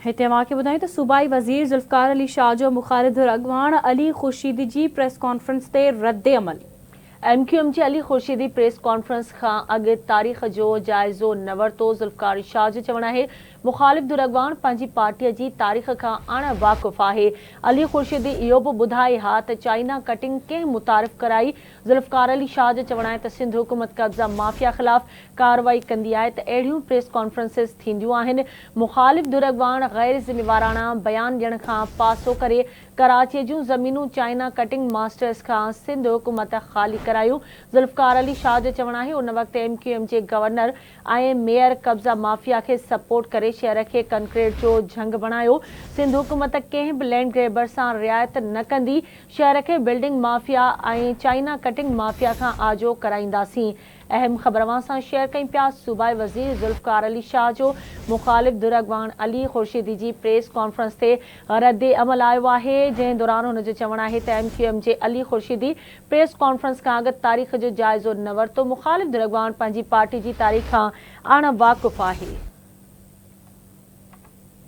هتي اوهان کي ٻڌايون ته صوبائي وزير ذوالفقار علي شاهه جو مخالف ڌر اڳواڻ علي خورشيدي جي پريس ڪانفرنس تي ردعمل. ايم ڪيو ايم جي علي خورشيدي پريس ڪانفرنس کان اڳ تاريخ جو جائزو نه ورتو، ذوالفقار شاهه جو چوڻ آهي مخالف ڌر اڳواڻ پنهنجي پارٽي جي تاريخ کان اڻ واقف آهي، علي خورشيدي اهو به ٻڌائي ها ته چائنا ڪٽنگ ڪنهن متعارف ڪرائي، ذوالفقار علي شاهه جو چوڻ آهي ته سنڌ حڪومت قبضا مافيا خلاف ڪارروائي ڪندي آهي ته اهڙيون پريس ڪانفرنسز ٿينديون آهن، مخالف ڌر اڳواڻ غير ذميواراڻا بيان ڏيڻ کان پاسو ڪري، ڪراچي جون زمينون چائنا ڪٽنگ ماسٽرز کان سنڌ حڪومت خالي ڪرايون، ذوالفقار علي شاهه جو چوڻ آهي ان وقت ايم ڪيو ايم جي گورنر ۽ ميئر قبضا مافيا کي سپورٽ ڪري شهر کي ڪنڪريٽ جو جهنگ بڻايو، سنڌ حڪومت ڪنهن به لينڊ گريبر سان رعايت نه ڪندي، شهر کي building mafia ۽ China cutting mafia کان آجو ڪرائينداسين. اهم خبر اوهان سان شيئر ڪيون پيا، صوبائي وزير ذوالفقار علي شاهه جو مخالف ڌر اڳواڻ علي خورشيدي جي پريس ڪانفرنس تي رد عمل آيو آهي، جنهن دوران هن جو چوڻ آهي ته ايم ڪيو ايم جي علي خورشيدي پريس ڪانفرنس کان اڳ تاريخ جو جائزو نه ورتو، مخالف ڌر اڳواڻ پنهنجي پارٽي جي تاريخ کان اڻ واقف آهي.